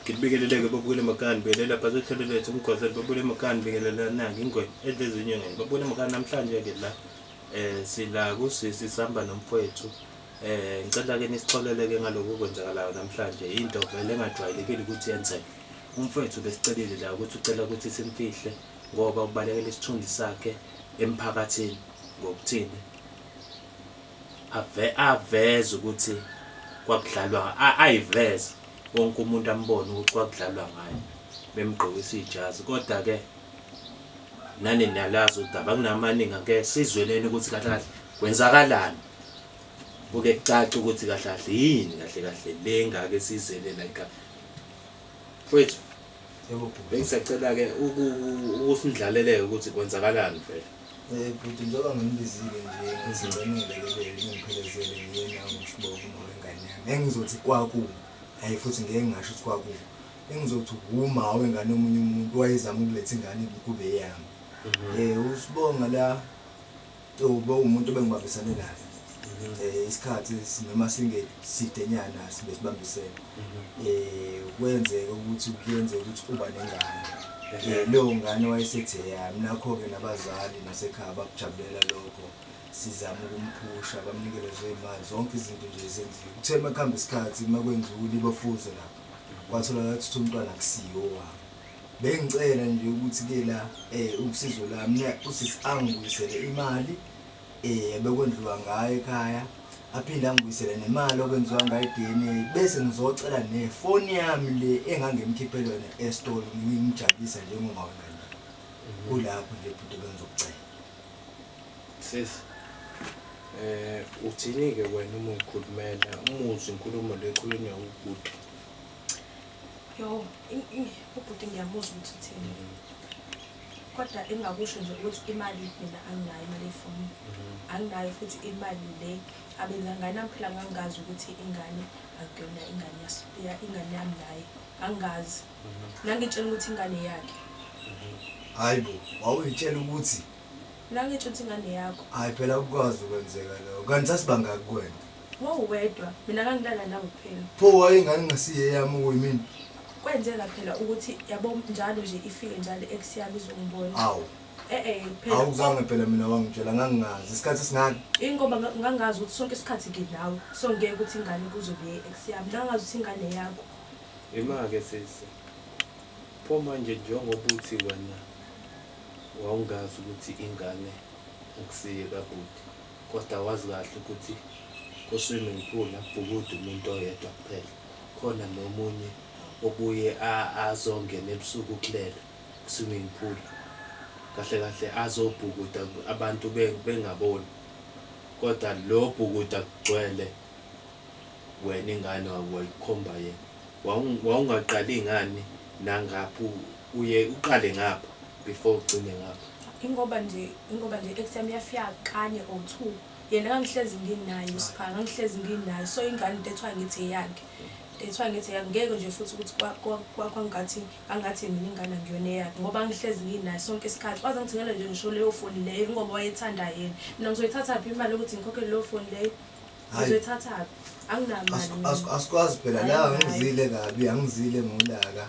Ngibingeleleke babukele emakhaya ngibelela lapha sohlelo lethu umgwazeli babukele emakhaya ngibingelelana ngingwe edlezinyongeni babukele emakhaya namhlanje ke la sila kusisi sihamba nomfowethu. Ngicela ke nisixolele ke ngalokhu okwenzakalayo namhlanje, into vele engajwayelekile ukuthi yenzeke. Umfowethu besicelile la ukuthi ucela ukuthi simfihle ngoba ubalekela isithunzi sakhe emphakathini ngokuthini aveze ukuthi kwakudlalwa, ayiveze wonke umuntu ambone ukuthi kwakudlalwa ngaye, bemgqokisa ijazi. Kodwa ke nani niyalazi udaba, kunamaningi ake sizweleni ukuthi kahle kahle kwenzakalani, kuke kucace ukuthi kahle kahle yini kahle kahle le ngake sizele la ekhaya. Mfowethu, Yebo bhuti. Bengisacela ke ukusindlaleleka ukuthi kwenzakalani vele. Bhuti, njengoba nginibizile nje ngithi ngicela ngilekelele ningiphelezele ngiye nangu uSibonga uma wengane yami. Engizothi kwaku, hhayi futhi ngeke ngingasho ukuthi kwaku. Engizothi uma wengane omunye umuntu wayezama ukuletha ingane kube eyami. USibonga la ube umuntu obengibambisane naye. Isikhathi noma singeside nyana sibe sibambisene. Kwenzeka ukuthi kuyenzeka ukuthi uba nengane. Leyo ngane wayesethi eyami, nakho-ke nabazali nasekhaya bakujabulela lokho. Sizama ukumphusha, bamnike lezo y'mali, zonke izinto nje zenziwe. Kuthe uma kuhamba isikhathi, uma kwenziwa ulibofuzo lapha, kwatholakala ukuthi umntwana akusiwo owami. Bengicela nje ukuthi-ke la usizo lami usisi angibuyisele imali ebekondliwa ngayo ekhaya, aphinde angibuyisele nemali okwenziwa ngayo i-DNA, bese ngizocela nefoni yami le engangemkhiphele yona esitolo ngimjabulisa njengoma wengane. Kulapho nje bhuti bengizokucela. Sisi, uthini-ke wena uma uyikhulumela, uma uzwa inkulumo le ekhulunywa ubhuti? Yo, ubhuti ngiyamuzwa ukuthi uthini. Kodwa engingakusho nje ukuthi imali mina anginayo imali yefoni. Anginayo futhi imali le abenza ngayo, nami phela ngangazi ukuthi ingane akuyona ingane ingane yami naye. Angazi. Nangitshela ukuthi ingane yakhe. Hayi bo, wawuyitshela ukuthi? Nangitshela ukuthi ingane yakho. Hayi phela akukwazi ukwenzeka lokho. Kanti sasibangaki kuwena? Wawuwedwa, mina ngangilala nawe kuphela. Pho wayengane ingasiye eyami okuyimina? Kwenzeka phela ukuthi yabo njalo nje ifike njalo ex yami izongibona. Awu. Phela. Awuzange phela mina wangitshela, ngangingazi. Isikhathi esingaka? Ingoba ngangazi ukuthi sonke isikhathi nginawe. So ngeke ukuthi ingane kuzobe ex yami. Ngangazi ukuthi ingane yakho. Ima-ke sisi. Pho manje njengoba uthi wena wawungazi ukuthi ingane akusiye kabhuti, kodwa wazi kahle ukuthi ku-swimming pool akubhukudi umuntu oyedwa kuphela, khona nomunye obuye azongena ebusuku kulela swimming pool, kahle kahle azobhukuda abantu bengaboni, kodwa lo bhukuda kugcwele wena ingane wayikhomba yena. Wawungaqali ngani nangapha uye uqale ngapha before ugcine ngapha? Ingoba nje ex yami yafika kanye or two. Yena ngangihlezi nginaye uSipha, ngangihlezi nginaye. So ingane into ethiwa ngithi eyakhe. Ethiwa ngithi eyakhe ngeke nje futhi ukuthi kwangathi angathi mina ingane angiyona eyakhe ngoba ngihlezi nginaye sonke isikhathi. Waze ngithengela nje ngisho leyo foni leyo ngoba wayethanda yena. Mina ngizoyithatha phi imali yokuthi ngikhokhele leyo foni leyo? Ngizoyithatha phi? Anginamali mina. Asikwazi phela la, angizile kabi, angizile ngolaka.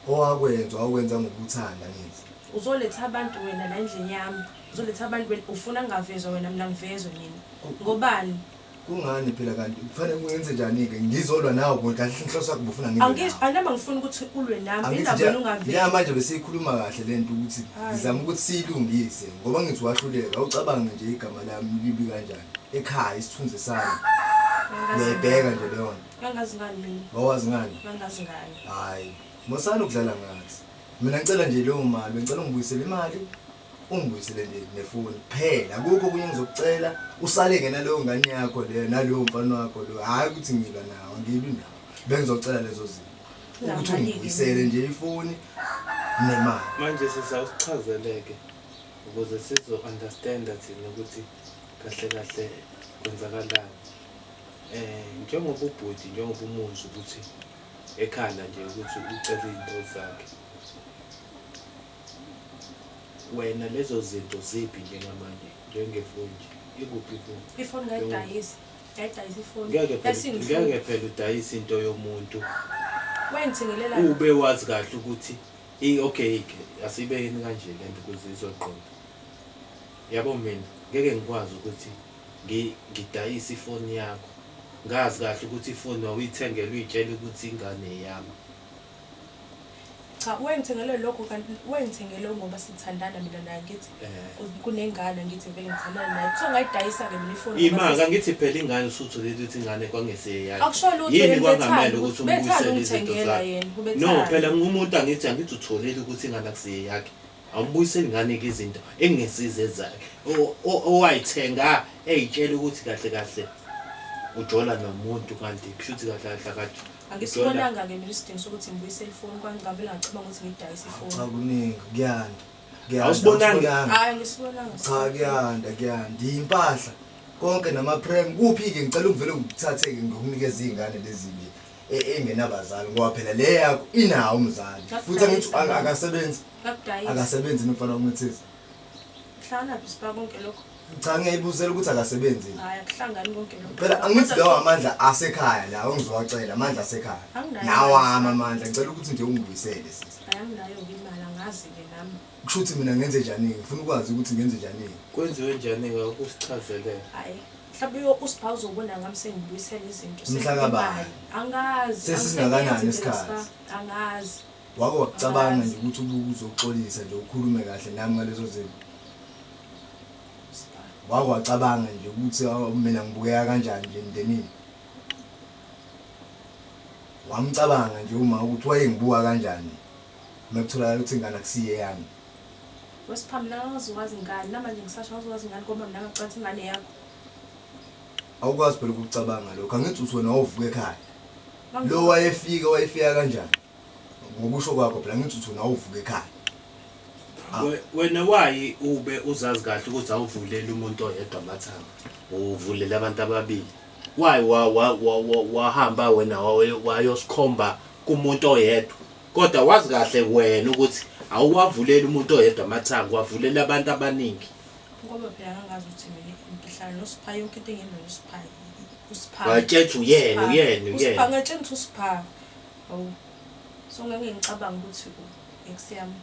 Owakwenza wakwenza ngokuthanda ngithi. Uzoletha abantu wena la endlini yami. Uzoletha abantu wena, ufuna ngingavezwa wena, mina ngivezwe mina. Ngobani? Kungani phela kanti kufanele ungenze njani-ke? Ngizolwa nawe ngoba kahle inhloso yakho ubufuna ngilwe nawe. Anama ngifuna ukuthi ulwe nami, Angithi indaba wena ungaveli. Njengamanje besiyikhuluma kahle le nto ukuthi ngizama ukuthi siyilungise ngoba ngithi wahluleka, awucabange nje igama lami libi kanjani ekhaya, isithunzi sami. Uyayibheka nje leyo nto. Ngangazi ngani mina? Wawazi ngani? Ngangazi ngani. Hayi, musani ukudlala ngathi. Mina ngicela nje leyo mali, bengicela ungibuyisele imali, ungibuyisele nje nefoni kuphela. Akukho okunye engizokucela, usale-ke naleyo ngane yakho leyo, nalowo mfana wakho loyo. Hhayi ukuthi ngilwa nawe, angilwi nawe. Bengizocela lezo zinto. Ukuthi Ngamali-ke ungibuyisele mina. nje ifoni nemali. Manje sizawusichazeleke ukuze sizo-understanda thina ukuthi kahle kahle kwenzakalani. Njengoba ubhuti, njengoba umuzwa ukuthi ekhala nje ukuthi ucela iy'nto zakhe, wena lezo zinto ziphi njengamanje, njengefoni nje, ikuphi ifoni? Ifoni ngayidayisa, ngayidayisa ifoni. Ngeke phela, Yasingihlupha. ngeke phela udayise into yomuntu Wayengithengelela Ube wazi kahle ukuthi okay ke asibekeni kanje lento ukuze izoqonda. Yabo mina ngeke ngikwazi ukuthi ngidayise ifoni yakho. Ngazi kahle ukuthi ifoni wawuyithengela uyitshela ukuthi ingane yami. Cha, wayengithengele lokho kanti wayengithengele ngoba sithandana mina naye ngithi kunengane ngithi vele ngithandana naye. Kuthiwa ngayidayisa-ke mina ifoni ngoba Ima-ke angithi phela ingane usutholile ukuthi ingane kwangeseyakhe. Akusho lutho Yini yena kwangamele ubethanda ukuthi ukuthi ubethanda umbuyisele izinto ukungithengela zakhe? yena No ubethanda. phela umuntu angithi utholile ukuthi ingane akuseyakhe. Awumbuyiseli ingane-ke izinto ekungesize ezakhe. Owayithenga eyitshela ukuthi kahle kahle ujola nomuntu kanti kusho ukuthi kahle kahle akathi Angisibonanga-ke mina isidingo sokuthi ngibuyisele ifoni kwangavele ngacabanga ukuthi ngidayise Cha ifoni. kuningi kuyanda. Kuyanda. Awusibonanga? awusibonanga. Hhayi angisibonanga. Cha kuyanda kuyanda. Impahla konke nama-pram kuphi-ke ngicela ungivele ngikuthathe-ke ngikunikeze iy'ngane lezi nje engenabazali ngoba phela le yakho inawo umzali futhi angithi akasebenzi Ngakudayisa. akasebenzi nomfana womethisa. Kuhlanganaphi Sipha konke lokho? Cha ngiyayibuzela ukuthi akasebenzi. Hhayi akuhlangani konke lokho. Phela angithi lawo amandla asekhaya la ongizowacela amandla asekhaya. Anginayo Nawo imali. ami amandla ngicela ukuthi nje ungibuyisele sisi. Hhayi anginayo-ke imali angazi-ke nami. Kusho ukuthi mina ngenze njani ngifuna ukwazi ukuthi ngenze njani. Kwenziwe njani-ke ukusichazelele? Hhayi mhlawumbe uSipha uzobona ngami sengibuyisela izinto. Mhla kabani? Imali. Angazi. Sesingakanani angisebenzi mina, isikhathi? Sipha. Angazi. Wake wakucabanga Angazi. nje ukuthi ubuke uzoxolisa nje ukhulume kahle nami ngalezo zinto. Sipha. Wake wacabanga nje ukuthi awu, mina ngibukeka kanjani nje emndenini. Wamcabanga nje uma ukuthi wayengibuka kanjani. Mekutholakala ukuthi ingane akusiye yami. WeSipha mina angazi ingane namanje ngisasho angazi ingane ngoba mina ngacatha ingane yakho. Awukwazi phela ukucabanga lokho. Angithi uthi wena wawuvuka ekhaya. Lo wayefika wayefika kanjani? Ngokusho kwakho phela angithi uthi wena wawuvuka ekhaya. Ah. Wena wayi ube uzazi kahle ukuthi awuvuleli umuntu oyedwa amathanga uvulela abantu ababili wayi wahamba wena wayosikhomba kumuntu oyedwa kodwa wazi kahle wena ukuthi awuwavuleli umuntu oyedwa amathanga wavulela abantu abaningi Ngoba phela ngangazi ukuthi mina ngihlala noSipha yonke into engenza noSipha. USipha. Watshela uyena uyena USipha uyena ngatshela ukuthi uSipha. Awu. So ngeke ngicabanga ukuthi ex yami.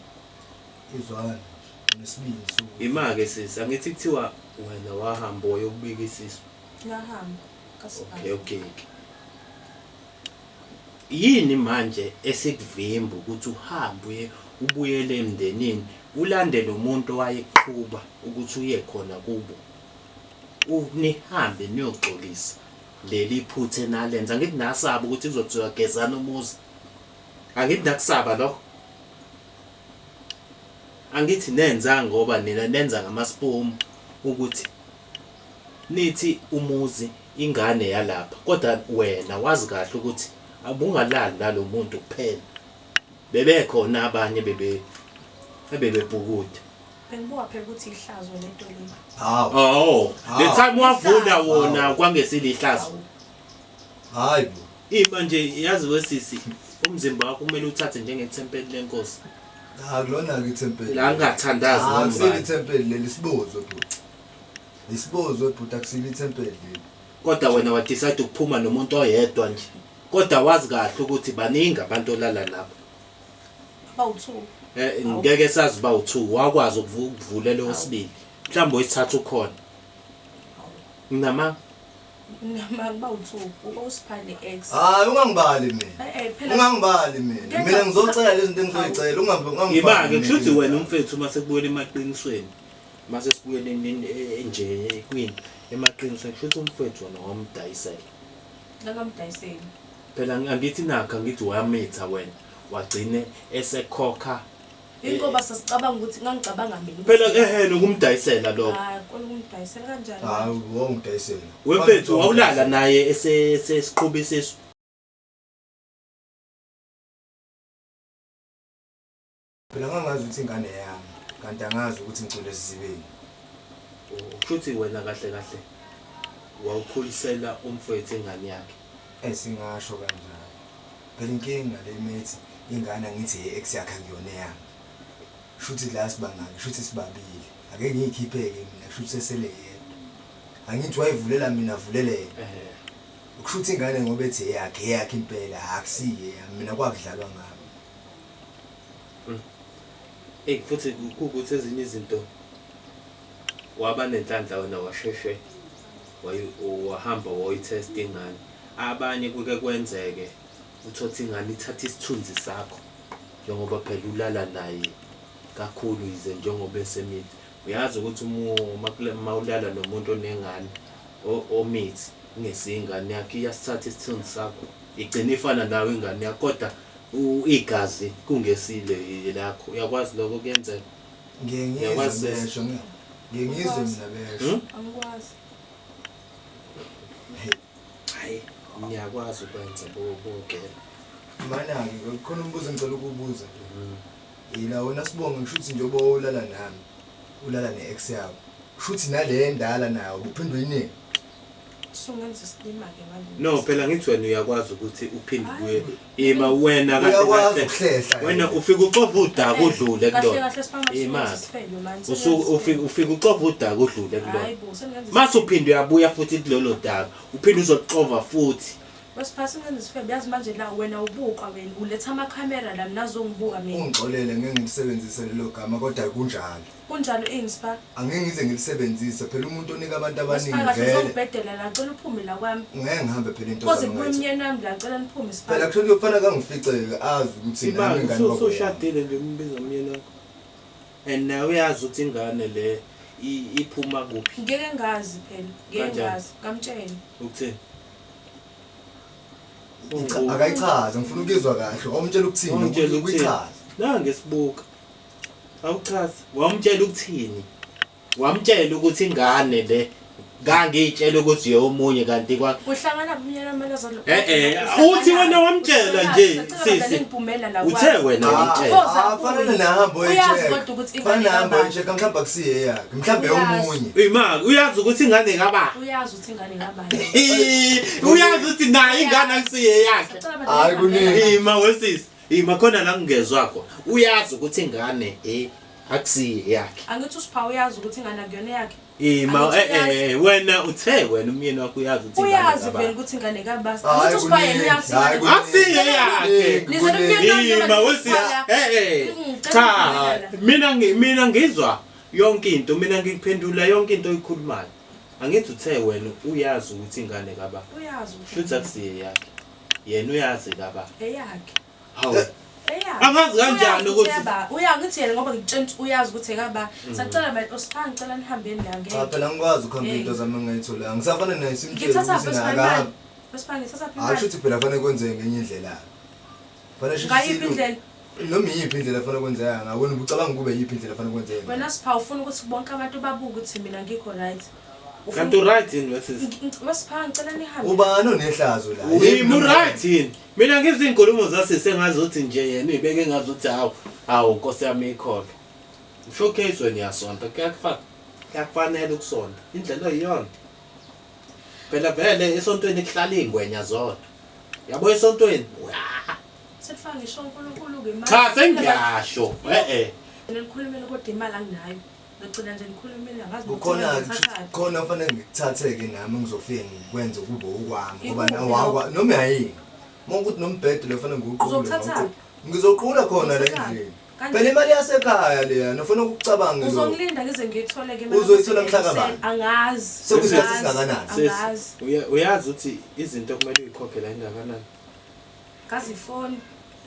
Izwana nje nesibindi sokuthi Ima-ke sisi angithi kuthiwa wena wahamba wayokubika isisu. Ngahamba kaSipha. Okay okay. Yini manje esikuvimba ukuthi uhambe uye ubuyele emndenini ulandele umuntu owayeqhuba ukuthi uye khona kubo. Nihambe niyoxolisa leli phutha enalenza angithi nasaba ukuthi kuzothiwa gezana umuzi. Angithi nakusaba lokho. Angithi nenza ngoba nina nenza ngamaspomu ukuthi nithi umuzi ingane yalapha kodwa wena wazi kahle ukuthi abungalali nalomuntu kuphela bebekhona abanye bebe ebebebhukuda. Bengibuka phela ukuthi ihlazo lento le. Hawu. Oh, le time wavula wona Hawu. kwangesilihlazo. Hayi bo. Ima nje yazi wesisi umzimba wakho kumele uthathe njengethempeli lenkosi. Akulona ke ithempeli. La ngingathandazi Ah, noma Akusilo ubani. ithempeli leli isibozwe bhuti. Isibozwe bhuti akusilo ithempeli leli. Kodwa wena wa decide ukuphuma nomuntu oyedwa nje. Kodwa wazi kahle ukuthi baningi abantu olala nabo. Abawu-2. Ngeke sazi uba u2 wakwazi ukuvulela owesibili. Mhlawumbe wesithathu ukhona. Nginama Nama kubawu-2. USipha ne-ex. Hayi ungangibali mina. Eh phela Ungangibali mina. Ngeke- Mina ngizocela lezi zinto engizoyicela ungambe ungangifaki. Iba-ke mina kusho ukuthi inkinga. wena umfethu uma sekubuyela emaqinisweni mase sibuyele nje kwini emaqinisweni kusho ukuthi umfethu wena wamdayisela. ngangamdayiseli. Phela angithi nakho angithi wamitha wena wagcine esekhokha Ingoba sasicabanga ukuthi ngangicabanga mina. ukuthi- phela ehe nokumdayisela lokho. Hayi kona ukumdayisela kanjani? Hayi wawungidayisela. Wemfethu wawulala naye esesiqhuba isisu. Phela ngangazi ukuthi ingane yami kanti angazi ukuthi ngicule esizibeni. Kusho ukuthi wena kahle kahle wawukhulisela umfowethu ingane yakhe. Esingasho kanjalo. Phela inkinga le methi ingane angithi ex yakhe akuyona eyami. Shuthi la sibangaki, shuthi sibabili. Ake ngiyikhipheke mina shuthi sesele yedwa. Angithi wayivulela mina avulele yena. Ehhe. Kusho ukuthi ingane ngoba ethi eyakhe, eyakhe impela, akusiye eyami. Mina kwakudlalwa ngami. Eyi futhi kuwukuthi ezinye izinto waba nenhlanhla wena washeshe wahamba wayoyi-test ingane. Abanye kuke kwenzeke uthole ukuthi ingane ithatha isithunzi sakho njengoba phela ulala naye kakhulu yize njengoba esemithi. Uyazi ukuthi uma ulala nomuntu onengane omithi kungesiyo ingane yakho iyasithatha isithunzi sakho igcine ifana nawe ingane yakho kodwa igazi kungesile lakho. Uyakwazi lokho kuyenzeka? Ngiye ngizwe Uyakwazi sesi? besho, ngiye ngizwe mina besho. Hmm? Angikwazi. Hayi, niyakwazi ukwenza bogela. Mana-ke khona umbuzo engicela ukuwubuza nje. Yila wena Sibonge ngisho ukuthi njengoba ulala nami, ulala ne-ex yakho. Kusho ukuthi nale endala nayo ubuphinde uyinike. Usungenza isilima-ke manje. No, phela ngithi wena uyakwazi ukuthi uphinde Hayi. ubuye. Ima wena kahle Uyakwazi kahle. ukuhlehla. Wena ufika uxova udaka udlule Kahle kulona. kahle sifana Ima. isifebe manje. Usuke ufika uxova udaka udlule kulona. Hayi bo, sengenza. Mase uphinde uyabuya futhi kulolo daka. Uphinde uzoxova futhi. Wesipha sengenza isifebe. Yazi manje la wena ubukwa wena uletha amakhamera la mina azongibuka mina. Ungixolele ngeke ngilisebenzise lelo gama kodwa kunjalo. Kunjalo ini Sipha? Angeke ngize ngilisebenzise phela umuntu onika abantu abaningi Sipha kahle vele. uzongibhedela la cela uphume la kwami. Ngeke ngihambe phela into Koze zami kubuye ngathi. umyeni wami la cela niphume Sipha. Phela kusho kuyofanele kangifice-ke azi ukuthi nami ingane Iba kwakuyami. usushadile nje umbiza umyeni wakho. And nawe uyazi ukuthi ingane le iphuma kuphi. Ngeke ngazi phela. Ngeke Kanjani? ngazi. Ngamtshela. Ukuthini? Akayichaze ngifuna ukuyizwa kahle. Wamtshela ukuthini? Wamtshela ukuthini? Ukuyichaza. Nange sibuka. Awuchazi. Wamtshela ukuthini? Wamtshela ukuthi ingane le ngangiyitshela ukuthi yomunye kanti kwa Uhlangana umyeni wami azalo. Eh, uthi wena wamtshela nje, sisi. Ngibhumela la kwami. Uthe wena wamtshela. Khoza Ah, fanele nahambe Uyazi oyi-check. kodwa ukuthi ingane Fanele nahambe kabani. oyi-check mhlawumbe akusiye eyakhe. Mhlawumbe Uyazi. omunye. Ima, uyazi ukuthi ingane ngaba. Uyazi ukuthi ingane ngabani. Uyazi ukuthi naye ingane akusiye yakhe. Sacela bandla Hayi, ngihambela. kuningi. Ima wesisi. Ima khona la ngingezwa khona. Uyazi ukuthi ingane akusiye yakhe. Angithi uSipha uyazi ukuthi ingane akuyona yakhe. Ima Angithi uyazi. wena uthe wena umyeni wakho uyazi ukuthi ingane Uyazi ngaba. vele ukuthi ingane kabasi. Hayi, Angithi uSipha yena kuningi. uyazi Hayi, ingane. Akusiye yakhe. Nizele umyeni wami Ima noma wesisi. Sipha Cha, Ngicela mina ngizwa yonke into, mina ngikuphendula yonke into oyikhulumayo. Angithi uthe wena uyazi ukuthi ingane kaba. Uyazi ukuthi Shuthi akusiye yakhe. Yena uyazi kaba. eyakhe. Hawu. Eyakhe. Angazi kanjani Uyazi ukuthi- uyazi ukuthi yena ngoba ngikutshela ukuthi uyazi ukuthi ekaba. Sacela manje uSipha ngicela nihambeni la Cha ngeke. phela angikwazi ukuhamba Hey. into zami engingayitholanga. Ngisafana naye simtshele Ngithatha ukuthi Sipha nakahambi. imali. Sipha ngithatha Hayi imali. shuthi phela fanele kwenzeke ngenye indlela. Fanele sheshe Ngayiphi silu- indlela? Noma iyiphi indlela fanele kwenzeka ngayo. Wena ubucabanga kube yiphi indlela fanele kwenzeke ngayo? Wena Sipha ufuna ukuthi bonke abantu babuke ukuthi mina ngikho right. Kanti uright yini wesisi? Wasipha ngicela nihambe. Ubani onehlazo la? Yimi uright yini? Mina ngizwa izinkulumo zasisi engazuthi nje yena uyibeke engazuthi hawu hawu Nkosi yami ikhona. Showcase wena uyasonta kuyakufana. Kuyakufanele ukusonta. Indlela oyiyona. Phela vele esontweni kuhlala ingwenya zodwa. Yabo esontweni? Selifaka ngisho uNkulunkulu ke imali. Cha sengiyasho. Nikhulumele kodwa imali anginayo. Ngicela nje nikhulumele angazi nokuthi Kukhona ngizothathaphi. khona fanele ngikuthathe-ke nami ngizofike ngikwenze kube okwami ngoba Ikuphi nawe wakwa noma yayini. Uma ukuthi nombhedo lo fanele ngiwuqule. Uzowuthathaphi? Ngizoqula khona la Uzowuthathaphi? endlini. Kanjani? Phela imali yasekhaya leya, nofuna ukucabanga lokho. Uzongilinda ngize ngiyithole ke imali. Uzoyithola mhla kabani? Angazi. Sekuyisikhathi Angazi. esingakanani? Angazi. Uyazi ukuthi izinto okumele uyikhokhe la ingakanani? Ngazi ifoni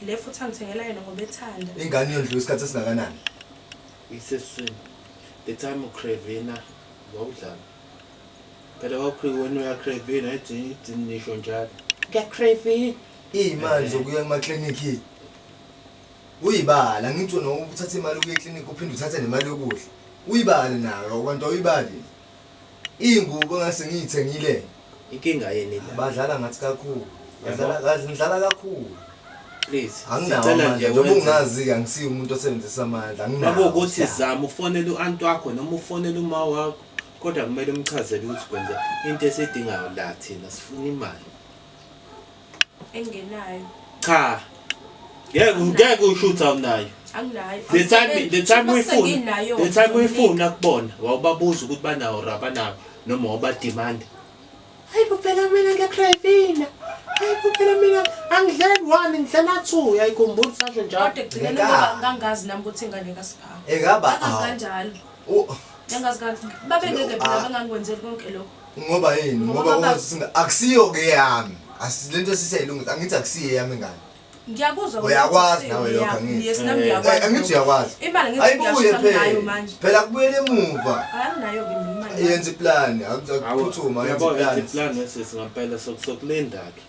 le futhi angithengela yona ngoba ethanda. Ingane yondliwa isikhathi esingakanani? Iseswini. The time ucravina wawudlala. Phela wawucravina uyacravina ethi nisho njalo. Ngiyacravina. Iy'mali zokuya emaklinikhi. Uyibala ngithi wena uthatha imali ukuya eklinikhi uphinde uthathe nemali yokudla. Uyibale nayo kanti awuyibali. Iy'ngubo engase ngiyithengile. Inkinga yini la? Badlala ngathi kakhulu. Badlala badlala kakhulu. Please. Anginawo Sicela amandla. nje Njengoba wenze. ungazi-ke angisiye umuntu osebenzisa amandla. Anginawo. Babo ukuthi zama ufonele u-anti wakho noma ufonele uma wakho kodwa kumele umchazele ukuthi kwenza into esidingayo la thina sifuna imali. Engenayo. Cha. Ngeke usho ukuthi awunayo. Anginayo. The time uyifuna. Nginayo. The time uyifuna kubona wawubabuza ukuthi banawo or abanawo noma wawubademand. Hayi bo, phela mina ngiyakrevina. Hayi bo, phela mina angidleli one, ngidlela two. Uyayikhumbula usasho njalo? Kodwa ekugcineni ngoba ngangazi nami ukuthi ingane kaSipha. Engaba Ngangazi kanjalo. Ngangazi kanjalo. Babengeke phela bangangikwenzeli konke lokho. Ngoba yini? Ngoba akusiyo ke yami. Asilento sisayilungisa. Angithi akusiyo yami ingane. Ngiyakuzwa. Uyakwazi nawe lokho angithi. Yes, nami ngiyakwazi. Angithi uyakwazi. Imali ngithi ngiyashisa nayo manje. Phela kubuyele emuva. Anginayo ke mina imali. Yenza iplan, akuphuthuma yenza iplan. Iplan sisi ngampela sokulinda ke.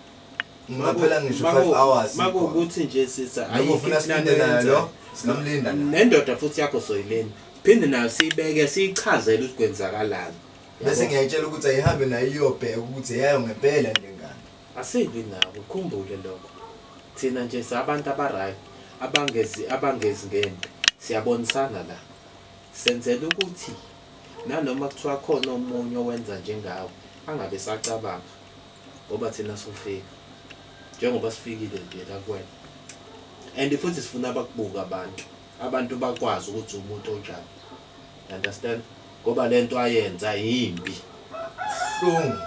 Ngaphela ngisho 5 hours. Makuwukuthi nje sisa ayikho ufuna silinde nayo lo, singamlinda. Nendoda futhi yakho soyilinda. Phinde nayo siyibeke siyichazele ukuthi kwenzakalani. Bese ngiyayitshela ukuthi ayihambe nayo iyobheka ukuthi eyayo ngempela nje ngane. Asilwi nawe, ukhumbule lokho. Thina nje sabantu abaright, abangezi ngempi. Siyabonisana la. Senzela ukuthi nanoma kuthiwa khona omunye owenza njengawe angabe sacabanga ngoba thina sofika. Njengoba sifikile nje la kuwena. And futhi sifuna abakubuka abantu. Abantu bakwazi ukuthi umuntu onjani. Understand? Ngoba lento ayenza yimbi. Hlungu.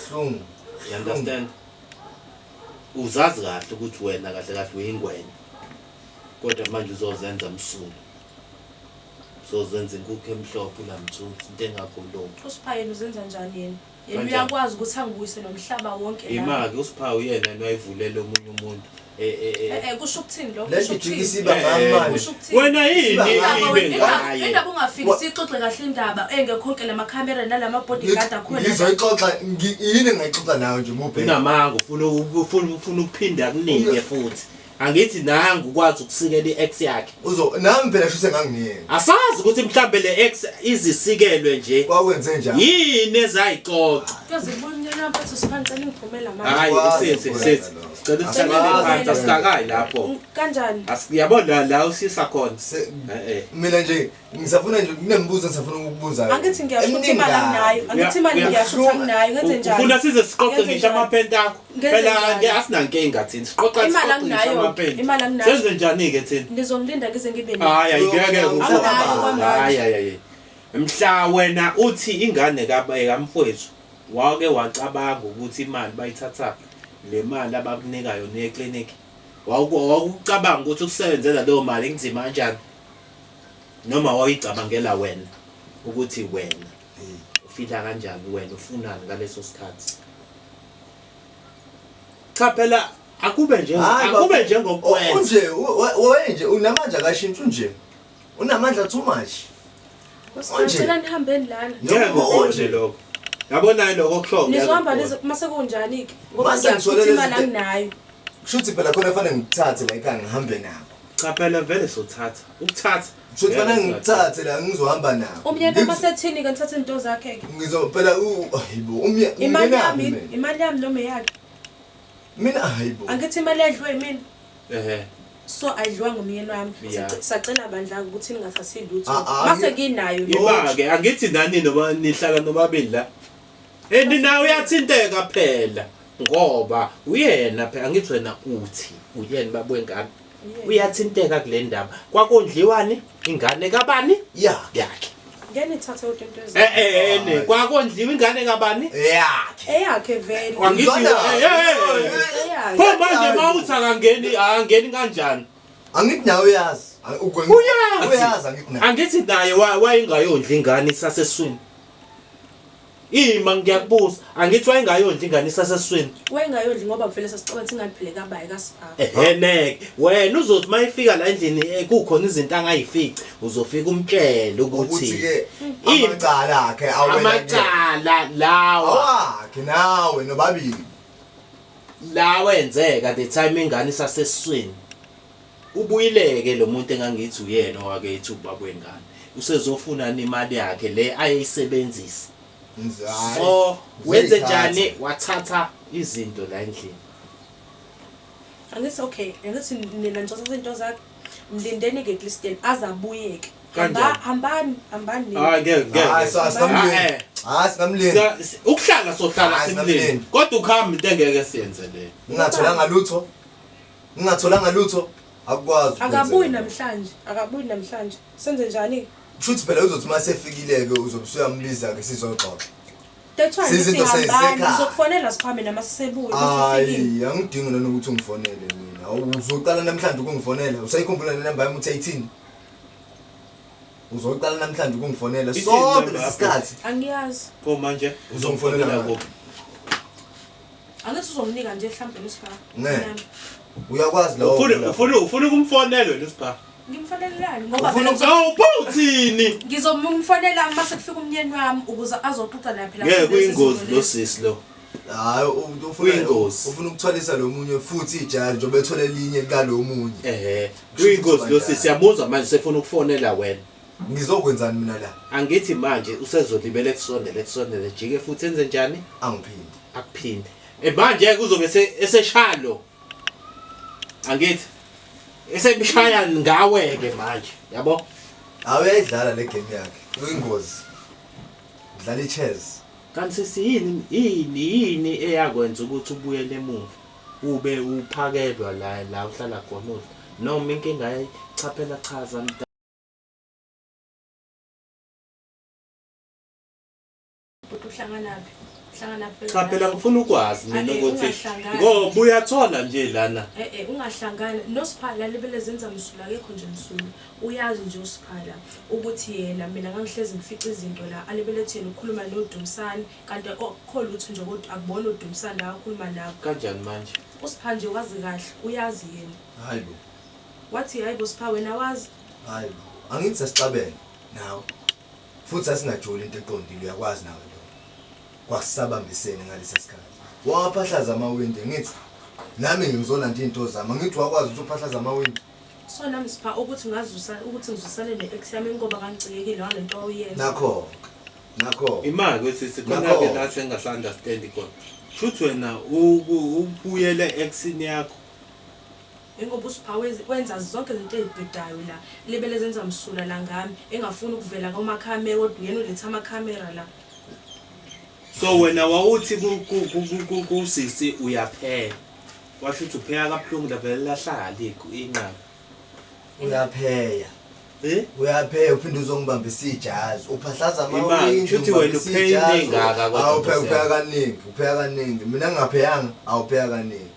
Hlungu. You understand? Uzazi kahle ukuthi wena kahle kahle uyingwenya. Kodwa manje uzozenza msunu. Uzozenza inkukhu emhlophe unamthunzi into engakhulumi. USipha yena uzenza njani yena? Yena uyakwazi ukuthi angibuyise nomhlaba wonke la. Imaki uSipha uyena noyivulela omunye umuntu. Kusho ukuthini lokho? Kusho ukuthini? Wena yini ibe ngaye? Indaba ungafiki sixoxe kahle indaba engekho konke lamakhamera nalama bodyguard akhona. Ngizoyixoxa yini engayixoxa nawe nje mubhe. Unamanga ufuna ukuphinda kunike futhi. Angithi nangu ukwazi ukusikela i-ex yakhe. Uzo nami phela shuse nganginiyena. Asazi ukuthi mhlambe le ex izisikelwe nje. Kwakwenze njani? Yini ezayixoxa? Kuyozibonela mfethu Sipha ngicela ngiphumela manje. Hayi sisi sisi. Sicela usithalele phansi asikayi lapho. Kanjani? Asiyabona la usisa khona. Mina nje ngisafuna nje kunemibuzo ngisafuna ukukubuza. Angithi ngiyasho ukuthi imali anginayo. Angithi imali ngiyasho ukuthi anginayo. Ngenze njani? Ufuna size siqoqe ngisho amaphenti akho. Phela ke asinankinga thina. Siqoqa imali anginayo. Imali anginayo. Senze njani ke thina? Ngizongilinda ngize ngibe nayo. Hayi ayingeke kuzo. Hayi hayi. Mhla wena uthi ingane kamfowethu wake wacabanga ukuthi imali bayithatha le mali abakunika yona eclinic. Wawucabanga ukuthi ukusebenzela leyo mali inzima kanjani? Noma wayicabangela wena ukuthi wena ufila kanjani, wena ufunani ngaleso sikhathi? Cha phela akube nje akube njengokwenza. Unje wenje unamandla akashintshi unje. Unamandla too much. Ngicela nihambeni lana. Ngeke unje lokho. Yabona lokho okusho. Nizohamba nizo mase kunjani ke? Ngoba ngiyakuthi imali anginayo. Kushuthi phela khona fanele ngikuthathe la ekhaya ngihambe nabo. Cha phela vele sothatha. Ukuthatha. Kushuthi fanele ngikuthathe la ngizohamba nabo. Umyeni masethini ke ngithathe into zakhe ke. Ngizo phela hayibo umyeni imali yami, imali yami noma eyakhe. Mina hayibo. Angithi imali edliwe mina. Ehhe. So ayidliwa ngumyeni wami. Sacela bandla ukuthi ningathathi lutho. Mase nginayo. Iba ke angithi nani noma nihlala nobabili la. And nawe uyathinteka phela ngoba uyena phela angithi wena uthi uyena baba wengane. Uyathinteka kule ndaba. Kwakondliwani ingane kabani? Yakhe. Ngeke nithathe yonke into ezo. Kwakondliwa ingane kabani? Yakhe. Eyakhe vele. Angithi pho manje mawuthi akangeni kanjani? Angithi nawe uyazi. Uyazi angithi nawe. Angithi naye wayengayondli ingane isaseswini. Ima ngiyakubuza, angithi wayengayondli ingane isaseswini. Wayengayondli ngoba vele sasicabanga ukuthi ingane phela kabayi kaSipha. Eheneke, wena uzothi mayifika la endlini kukhona izinto angayifici, uzofika umtshele ukuthi ke amacala akhe awena amacala lawa. Awakhe nawe nobabili. La wenzeka the time ingane isaseswini. Ubuyileke lo muntu engangithi uyena owakethi ubaba wengane. Usezofuna imali yakhe le ayisebenzisa. So wenze njani wathatha izinto la endlini? Angithi okay, angithi nina nithatha izinto zakhe. Mlindeni ke Christian azabuyeke. Hambani, hambani. Hayi ngeke. Hayi singamlindi. Hayi singamlindi. Ukuhlala sohlala simlindi. Kodwa ukuhamba into engeke siyenze le. Ngingatholanga lutho. Ngingatholanga lutho akukwazi. Akabuyi namhlanje, akabuyi namhlanje. Senze njani? Kushuthi phela uzothi mase efikile ke uzobe usuyambiza ke sizoxoxa. That's why ngithi Sizinto hambani sezisekhaya. ngizokufonela siphame nama sisebuya masifikile. Hayi, angidingi nanokuthi ungifonele mina. Awu, Uzoqala namhlanje ukungifonela. Usayikhumbula le namba yami uthi ayithini? Uzoqala namhlanje ukungifonela. Ithini Sonke inamba lesi yakho? sikhathi. Angiyazi. Pho manje Uzongifonela uzongifonela ngaphi? kuphi? Angithi uzonginika nje mhlawumbe uSipha. Ngeke. Uyakwazi lawo. Ufuna ukumfonela wena uSipha. Ngimfonelelani ngoba Ufuna phela Awu pho uthini? ngizomfonela uma sekufika umnyeni wami ukuze azoxoxa naye phela. Ngeke kulezi kuyingozi zinto lo lezi. sisi lo. Hayi, ufuna Kuyingozi. ufuna ukuthwalisa lo munye futhi ijazi njengoba ethole elinye kalo munye. Ehhe, kuyingozi lo sisi yamuzwa manje sefuna ukufonela wena. Ngizokwenzani mina la? Angithi manje usezolibele kusondele kusondele jike futhi enze njani? Angiphindi. Akuphinde. Eh manje kuzobe eseshalo. Angithi esemshaya ngawe ke manje, yabo? Hayi uyayidlala le game yakhe. Kuyingozi. Dlala i-chess. Kanti sisi yini yini yini eyakwenza ukuthi ubuyele emuva ube uphakelwa la la uhlala khona udla noma inkinga cha phela chaza mnta Bhuti uhlanganaphi? Uhlanganaphi? Cha phela ngifuna ukwazi mina Ake, ukuthi ungahlangani. ngoba uyathola nje lana Eh eh ungahlangani noSiphala lebele zenza msula akekho nje msula. Uyazi nje uSiphala ukuthi yena mina ngangihlezi ngifica izinto la alebele yena ukhuluma noDumsani kanti akukho lutho nje kodwa akubona uDumsani la akhuluma nabo. Kanjani manje? USipha nje wazi kahle uyazi yena. Hayi bo. Wathi hayi bo Sipha wena wazi. Hayi bo. Angithi sasixabene nawe. Futhi sasingajoli into eqondile uyakwazi nawe lo. Kwasisabambisene ngalesa sikhathi. Waphahlaza amawindi ngithi nami ngizolanda into zami. Angithi wakwazi ukuthi uphahlaza amawindi. So nami Sipha ukuthi ngazusa ukuthi ngizusane ne-ex yami ngoba kangicikekile ngalento oyenza. Nakho. Nakho. Imali sisi khona Nakho. ke la sengasa-understand khona. Shuthi wena ubuyele exini yakho. Ingoba uSipha wenza zonke izinto ezibhedayo la. Lebele zenza msula la ngami engafuni ukuvela komakhamera kodwa uyena uletha amakhamera la. So wena wawuthi kusisi uyapheka. Washo ukuthi upheka kabuhlungu la vele lahlala inqaba. Uyapheya. Eh? Uyapheya uphinde uzongibambisa ijazi. Uphahlaza Imali, amawindi. shuthi wena ungibambisa upheya ijazi. into engaka kodwa Awu, Nkosi upheka yami. kaningi, upheka kaningi. Mina ngingapheyanga, awupheka kaningi.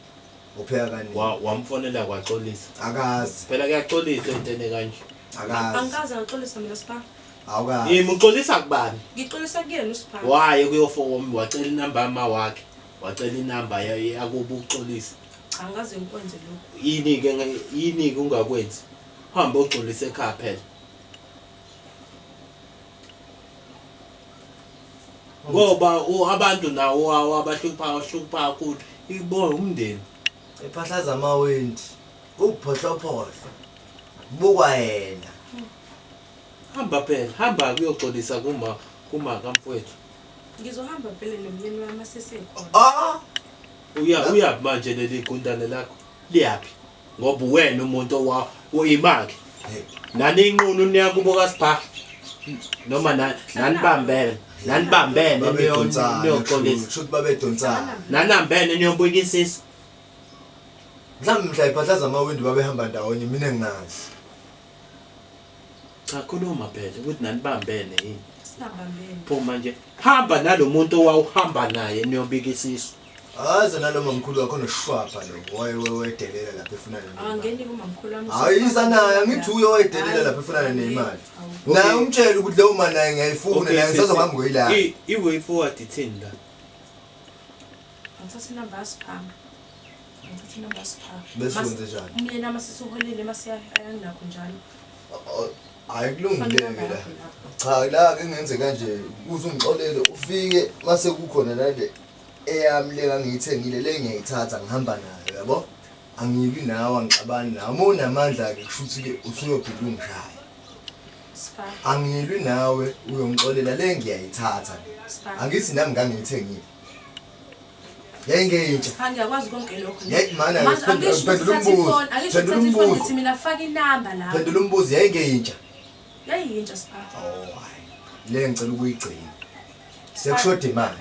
Upheka kaningi. Wamfonela kwaxolisa. Akazi, Phela kuyaxolisa entene kanje. akazi. Angikaze ngaxolisa mina Sipha. Awukazi. Yimi uxolisa kubani? Ngixolisa kuyena uSipha. Waye kuyofoma wacela inamba yama wakhe. Wacela inamba yakubo uxolisa. Cha angikaze ngikwenze lokho. Yini ke yini ke ungakwenzi? Hamba uxolise ekhaya phela. Ngoba abantu nawo abahlupha abahlupha kakhulu ibona umndeni. Ephahlaza amawindi. Uphohlophohlo. Bukwa yena. Hamba phela, hamba kuyoxolisa kuma kamfowethu. Ngizohamba vele nomyeni wami asesekhona. Ah! Uya manje leli gundane lakho liyaphi? Ngoba wena umuntu owa uyimaki. Hey. Nani inqunu niyakubo kaSipha. Noma nanibambene, nanibambene Babedonsana. niyoxolisa. Shuthi babedonsana. Nanambene niyobukisisa. Mhlawumbe mhla iphahlaza amawindi babehamba ndawonye mina ngingazi. Cha khuluma phela ukuthi nanibambene yini. Singabambene. Pho manje hamba nalomuntu owawuhamba naye niyobikisisa. Aze naloma mkhulu wakho noshwapha lo. Waye wayedelela lapha efuna nemali. Angangeni kumamkhulu wami. Hayi isa naye angithi uye wayedelela lapha efuna nemali. Naye umtshele ukuthi leyo mali naye ngiyayifuna naye ngisazohamba ngoyilanda. I-way forward ithini la? Angithathe inamba yaSipha. Angithathe inamba yaSipha. Bese wenze njani? Umyeni wami sisuholile mase ayanginakho njalo. Hayi Faka kulungile inamba ke la. yakho lapho. Cha la ke ngenze kanje uze ungixolele ufike mase kukhona nale eyami le ngangiyithengile le ngiyayithatha ngihamba nayo yabo. Angilwi nawe angixabani nawe. Uma unamandla ke kusho ukuthi ke usuyobhila ungishaya. Sipha. Angilwi nawe uyongixolela le ngiyayithatha le. Sipha. Angithi nami ngangiyithengile. Yayingeyintsha. Sipha ngiyakwazi konke lokho. Yayi, mana, Manje angisho phendula ukuthi thatha umbuzo. ifoni, angisho Phendula ukuthi thatha ifoni umbuzo. ngithi mina faka inamba lapho. Phendula umbuzo yayingeyintsha. Yayiyintsha Sipha. Oh hayi. Le ngicela ukuyigcina. Sekushoda imali.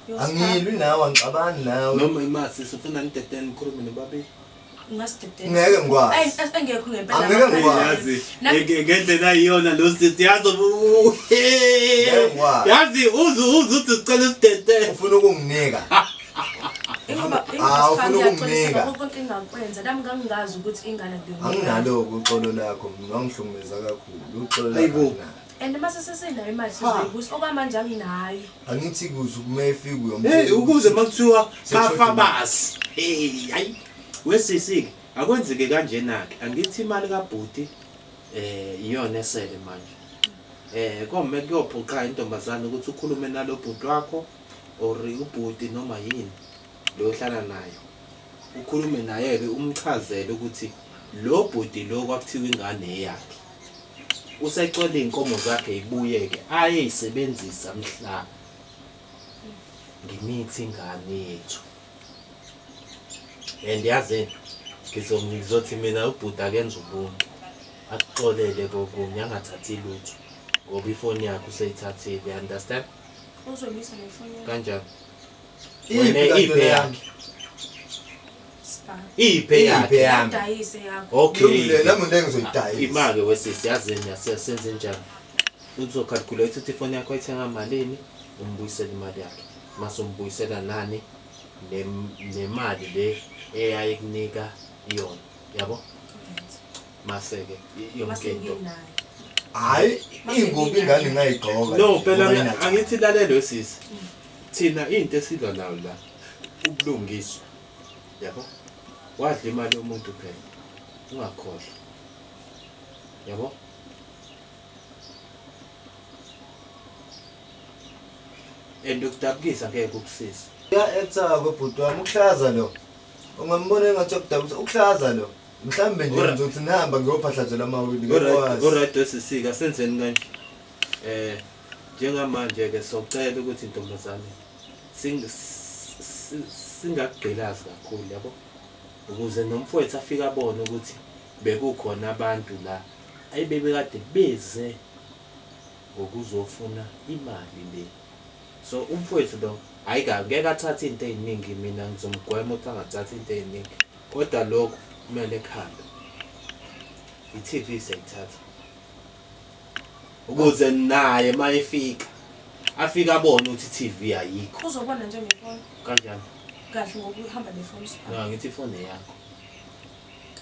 Yo, Sipha. Angilwi nawe angixabani nawe. Noma imasi sifuna ngidedele nikhulume nobabili. Ungasidedela. Ngeke ngikwazi. Ayi, engekho ngempela. Angeke ngikwazi. Yazi ngendlela ayiyona lo sisi yazi ngikwazi. yazi uze uze uthi sicela usidedele. Ufuna ukunginika. Ingoba Ah, ufuna ingoba ukunginika. konke engakwenza nami ngangingazi ukuthi ingane kuyona. Anginalo uxolo lakho mina wangihlukumeza kakhulu. Uxolo lakho. Hayibo. Anginalo. And mase sesinayo imali sizoyibusa okwamanje anginayo. Angithi kuze uma efika uyomtshela. Hey ukuze makuthiwa Seshoda bafa basi. Hey hayi wesisi ke akwenzeke kanjena ke angithi imali kaBhuti iyona esele manje. Kome kuyophoqa intombazane ukuthi ukhulume nalo bhuti wakho or ubhuti noma yini lo ohlala nayo. Ukhulume naye ke umchazele ukuthi lo bhuti lo kwakuthiwa ingane eyakhe. Usecela izinkomo zakhe ibuye ke ayeyisebenzisa mhla ngimithi ingane yethu. And yazini ngizothi mina ubhuti akenze ubuntu akuxolele kokunye angathathi lutho ngoba ifoni yakhe useyithathile, you understand? Uzoyibuyisa nefoni yakho. Kanjani? Iphi Wena kanti iphi yona yami? yakhe? Spa. Iphi Iphi yakhe? yami? Dayise yakho. Okay. Kulungile, nami into engizoyidayisa. Imake wesisi yazini yasenze njani? Uzocalculate ukuthi ifoni yakho ayithenga malini, umbuyisele imali yakhe. Mase umbuyisela nani nemali le eyayikunika yona. Yabo? Mase ke yonke Mase into. nginayo. Hayi, ingubo ingane ngayigqoka. No nje, phela ngoba inacala. angithi lalelo sisi. Thina into esilwa nayo la ubulungiswa. Yabo? Wadla imali yomuntu phela. Ungakhohlwa. Yabo? And ukudabukisa ngeke kukusize. Uya-actor kwebhuti wami ukuhlaza lo. Ungambona engathi uyakudabukisa ukuhlaza lo. Mhlambe nje Alright. ngizothi nihamba ngiyophahlazela amawili Alright, ngiyakwazi. alright wesisika senzeni kanje. Njengamanje ke socela ukuthi intombazane singakugqilazi kakhulu yabo. Ukuze nomfowethu afike abone ukuthi bekukhona abantu la ayibebekade beze ngokuzofuna imali le. So umfowethu lo hayi ngeke athathe into eziningi, mina ngizomgwema ukuthi angathathi into eziningi. Kodwa lokho kumele kuhambe. I-TV siyayithatha. Ukuze naye mayefika afike abone ukuthi i-TV ayikho. Uzobona nje ngefoni. Kanjani? Kahle ngokuhamba nefoni Spa. No, ngithi ifoni yakho.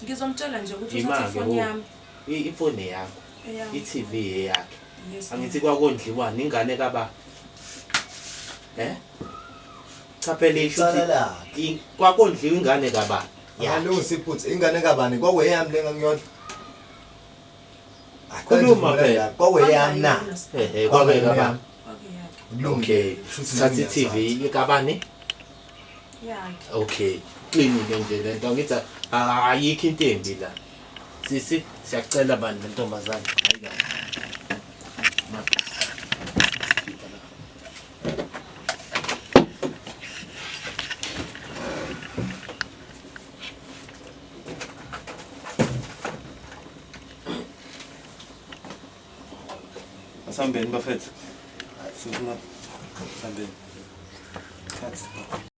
Ngizomtshela nje ukuthi Ima-ke uthathe ifoni wo. yami. Ifoni yakho, Eyami. i-TV eyakhe. Yes. Angithi kwakondliwani ingane kaba. Cha phela isho Icala ukuthi lakhe. kwakondliwa ingane kaba. Yakhe. Akalungisa iphutha ingane kabani kwakuyeyami le ngangiyodla. Khuluma phela. Kwakuyeyami na. Kwabe kabani. Kwakuyakhe. Okay. Thatha i-TV kabani? Yakhe. Okay. Clean ke nje lento ngithi ayikho into embi la. Sisi siyacela bantu lentombazane. Hayi kahle. Asambeni bafethu. Sukuma. Asambeni. Thatha.